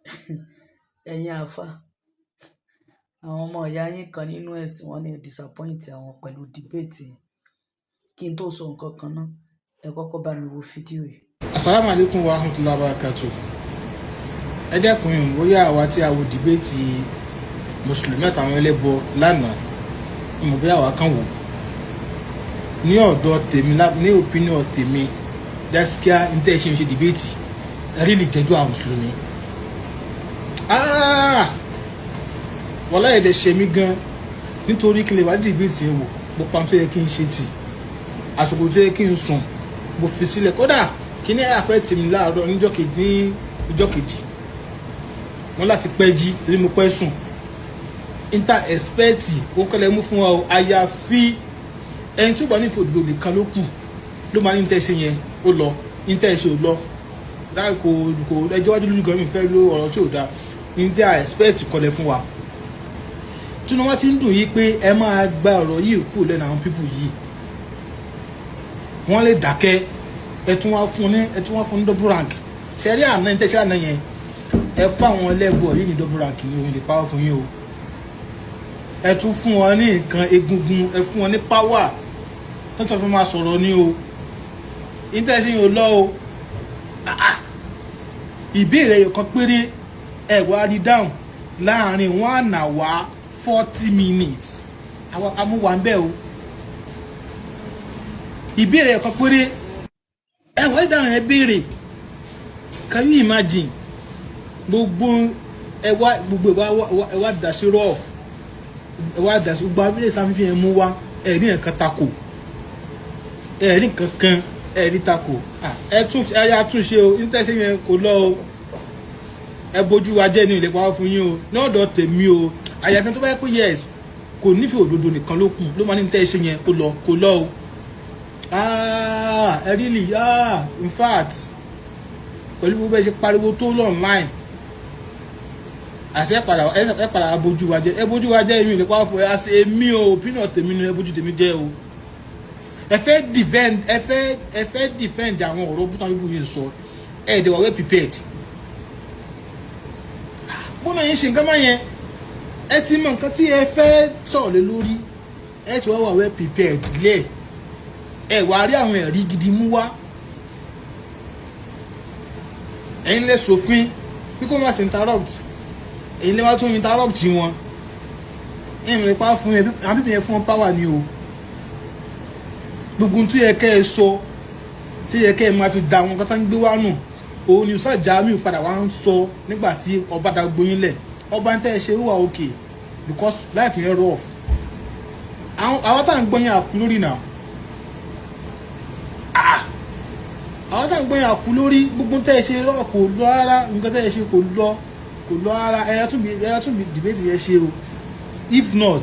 Ẹ̀yin àáfà, àwọn ọmọ ìyá yín kan nínú ẹ̀sìn wọn ní disappoint àwọn pẹ̀lú debate yẹn. Kí n tó sọ nǹkan kan náà, ẹ kọ́kọ́ bá mi wo fídíò yìí. Asalaamu alaikum wa rahmatulahi wa barakatu. Ẹ dẹ́kun ìhùn bóyá àwa tí a wo debate mùsùlùmí àtàwọn ẹlẹ́bọ lánàá, ìmọ̀ bóyá àwa kan wò ní ọ̀dọ̀ tèmi, ní opinion tèmi, gaskiya n tẹ́ ẹ ṣe ń ṣe debate, ẹ rí lè jẹ́jú àwọn mùsùlùmí. Wọ́lá ẹ̀dẹ̀ ṣe mí gan nítorí kí n lè wá debate yẹn wò. Mo pa tó yẹ kí n ṣe tì, àsìkò tó yẹ kí n sùn mo fi sílẹ̀. Kódà kí ní àfẹ́ tì mí láàárọ̀ níjọ́ kejì, ní ìjọ́ kejì wọ́n láti pẹ́ jí torí mo pẹ́ sùn. Inter expect ó kọ́lẹ̀ mú fún wa o. Àyàfi ẹni tó bá nífẹ̀ẹ́ òdodo nìkan ló kù ló máa ní ní tẹ́ ṣe yẹn ó lọ, ní tẹ́ ṣe ò lọ. Kò kò ẹjọ́ wájú lójú gan, mi fẹ́ ló ọ̀rọ̀ tí ò dáa ní tẹ́ expect kọ́lẹ̀ fún wa. Tí wọ́n ti ń dùn yìí pé ẹ máa gba ọ̀rọ̀ yìí kú lẹ́nu àwọn people yìí, wọ́n lè dákẹ́. Ẹ tún wá fún ní double rank. Ṣẹ́rí àná ní tẹ́sí àná yẹn, ẹ fún àwọn ẹlẹ́bọ̀ yìí ní double rank ní oyin lè power fún yín o. Ẹ tún fún wọn ní nǹkan egungun, ẹ fún wọn ní power tó tún fi máa sọ̀rọ̀ ní o. Ní tẹ́sí yìí ò lọ o. Ìbéèrè ẹyọ kan péré, ẹ wá rí dáhùn láàrin 1 hour 40 minutes. Àwọn amúwà ń bẹ̀ o. Ìbéèrè ẹyọ kan péré, ẹ wá rí dáhùn. Ẹ béèrè, can you imagine? Gbogbo ẹ wá, gbogbo ẹ wá dà sí rough, ẹ wá dà sí gbogbo abílẹ̀ sáfífì yẹn mú wá. Ẹ rí nǹkan takò, ẹ rí nǹkan kan, ẹ rí takò. Ẹ tún ẹ yá tún ṣe o. Ní tẹ́sí yẹn kò lọ o. Ẹ bójú wa jẹ́ ní ìlépa fún yín o. Ní ọ̀dọ̀ tèmi o, àyàfi tó bá yẹ pé yes, kò nífẹ̀ẹ́ òdodo nìkan ló kù ló máa ní tẹ́ ẹ ṣe yẹn ó lọ, kò lọ o. Ẹ really, in fact, pẹ̀lú gbogbo ẹ ṣe pariwo tó lọ online, àṣẹ padà ẹ padà bójú wa jẹ́. Ẹ bójú wa jẹ́. Èmi ìlépa fún ẹ àṣẹ èmi o. Opinion tèmi ni, ẹ bójú tèmi jẹ́ o. Ẹ fẹ́ defend àwọn ọ̀rọ̀ bútàn bíbú yìí sọ, ẹ dẹ̀ wà well prepared. Bọ́nà yín ṣe nǹkan máa yẹn, ẹ ti mọ nǹkan tí ẹ fẹ́ sọ̀rọ̀ lé lórí, ẹ ti wá wà well prepared lẹ̀, ẹ wá rí àwọn ẹ̀rí gidi mú wá. Ẹ̀yin lẹ ṣòfin bí kò má ṣe interrupt, ẹ̀yin lẹ wá tún interrupt wọn. Ẹ̀yin lè pa fún yẹn, àwọn bíbí yẹn fún wọn power ni o. Gbogbo tó yẹ kẹ́ ẹ sọ, tí yẹ kẹ́ ẹ máa fi da àwọn kan tá ń gbé wá nù, òun ni Ustaz Jamiu padà wá ń sọ nígbà tí ọba da gbóyin lẹ̀. Ọba ń tẹ́ ẹ ṣe wà okay because life yẹn rough. Àwọn tá à ń gbọ́ yẹn àkú lórí náà. Àwọn tá à ń gbọ́ yẹn àkú lórí. Gbogbo tẹ́ ẹ ṣe rọ kò lọ rárá. Nǹkan tẹ́ ẹ ṣe kò lọ, kò lọ rárá. Ẹ̀yà tún bí debate yẹn ṣe o. If not,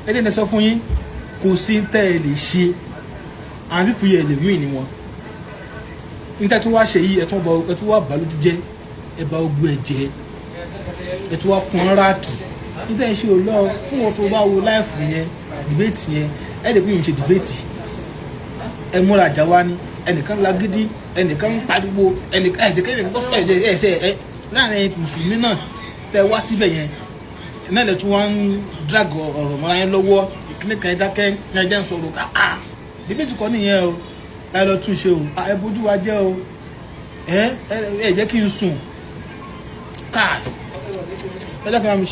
ẹ dẹ́nu sọ fún yín, kò sí tẹ́ ẹ lè ṣe, àwọn people yẹn lè win ni wọn. Níta tí wàá ṣe yìí, ẹ tún wá bà lójú jẹ́, ẹ bà ogun ẹ jẹ́, ẹ tún wá fún ọ rank. Níta ẹ ṣe ò lọ fún ọ. Tó bá wo live yẹn, debate yẹn, ẹ lè pín ìhun ṣe debate. Ẹ múra àjà wa ni ẹnìkan lágídí, ẹnìkan ń pariwo, ẹnìkan ẹnìkan tó fẹ́ ẹ ṣe ẹ láàrin mùsùlùmí náà tẹ wá síbẹ̀ yẹn náà lè tún wá ń drag ọ̀rọ̀ mọ́ra yẹn lọ́wọ́. Ìkíní kan, ẹ dákẹ́, ẹ jẹ́ ń sọ̀rọ̀. Ah, debate kọ́ nìyẹn o. Ẹ lọ tún ṣe o. Ẹ bójú wa jẹ́ o. Ẹ ẹ jẹ́ kí n sùn káà. Ẹ lẹ́kọ̀ọ́ mi.